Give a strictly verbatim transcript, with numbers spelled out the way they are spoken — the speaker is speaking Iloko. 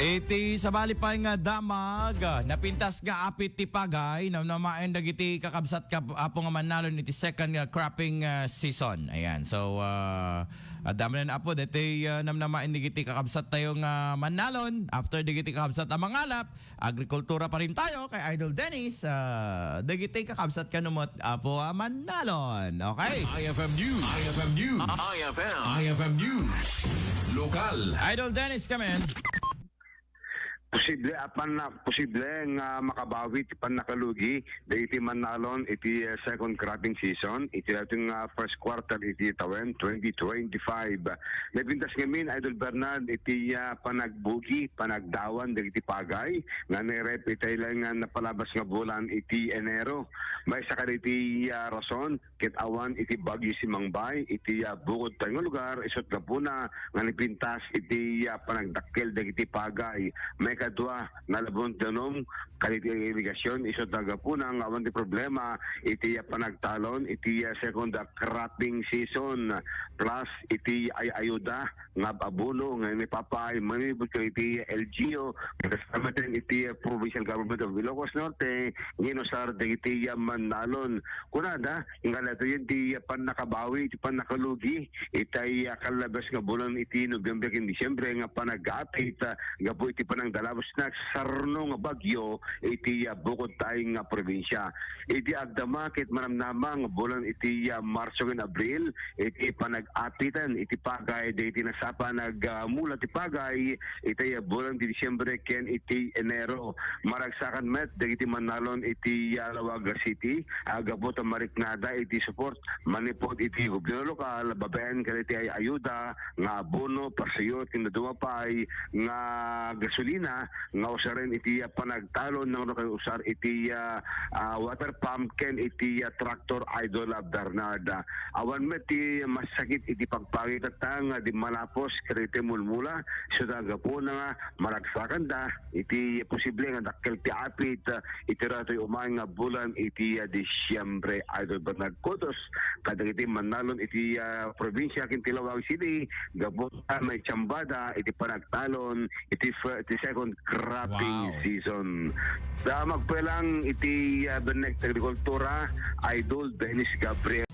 Iti sabali pay nga damag, ah, napintas nga apit ti pagay, namnamaen dagiti kakabsat kap-, apo nga mannalon iti second nga cropping, ah, season. Ayan. So, ah, adda manen, apo, dagiti, ah, namnamaen dagiti kakabsat tayo nga mannalon. After dagiti kakabsat a mangalap, agrikultura pa rin tayo kay Idol Dennis, ah, dagiti kakabsat kano met, apo, ah, mannalon. Okay? I F M News. I F M News. I F M. I F M News. Lokal. Idol Dennis, come in. Posible, apan na, posible nga makabawi ti pannakalugi dagiti mannalon iti, eh, second cropping season iti dating, ah, first quarter iti tawen twenty twenty-five. Napintas ngamin, Idol Bernard, iti, ah, panagbugi, panagdawan dagiti pagay nga nairep iti lang nga napalabas nga bulan iti Enero. Maysa kadagiti, ah, rason ket awan iti Bagyo Simangbay iti, ah, bukod tayo nga lugar, isut gapuna nga napintas iti, ah, panagdakkel dagiti pagay. Maikadua, nalabon ti danum kadagiti irigasyon, isut gapuna nga awan ti problema iti, ah, panagtalon iti, ah, second, ah, cropping season, plus iti ay-ayuda nga abono nga maipapaay manipud kadagiti L G U, kasama ten iti, ah, Provincial Government of Ilocos Norte, nga inusar dagiti, ah, mannalon. Kunada, nga daytoyen ti pannakabawi, ti pannakalugi, itay, ah, kalabas nga bulan iti Nobyembre ken Disyembre nga panag-apit, ah, gapu iti panangdalabos na sarno nga bagyo iti, ah, bukod tayo nga probinsya. Iti agdama ket manamnama nga bulan iti, ah, Marso ken Abril, iti panag-apitan iti pagay, dagiti nasapa nag, ah, mula ti pagay, iti, ah, bulan ti Disyembre ken iti Enero. Maragsakan met dagiti mannalon iti, ah, Laoag City, ah, gapu ta mariknada iti support manipud iti gobyerno lokal, babaen kadagiti ay-ayuda nga abono, parsayot, ken dadduma pay nga gasolina nga usaren iti, ah, panagtalon, nang usar iti, ah, ah, water pump ken iti, ah, tractor, Idol, ah, Bernard. Ah, awan met ti masakit iti pagpangita nga di malapos kadagiti mulmula, isut gapuna nga maragsakan da iti posible nga dakkel ti apit, ah, iti daytoy umay nga bulan iti, ah, Disyembre, Idol Bernard. Kudos kadagiti mannalon iti, ah, probinsya ken ti Laoag City, gapu ta maitsambada iti panagtalon iti fir-, iti second cropping Wow. season. Sa magpelang iti, ah, Benek ti Agrikultura, Idol Dennis Gabriel.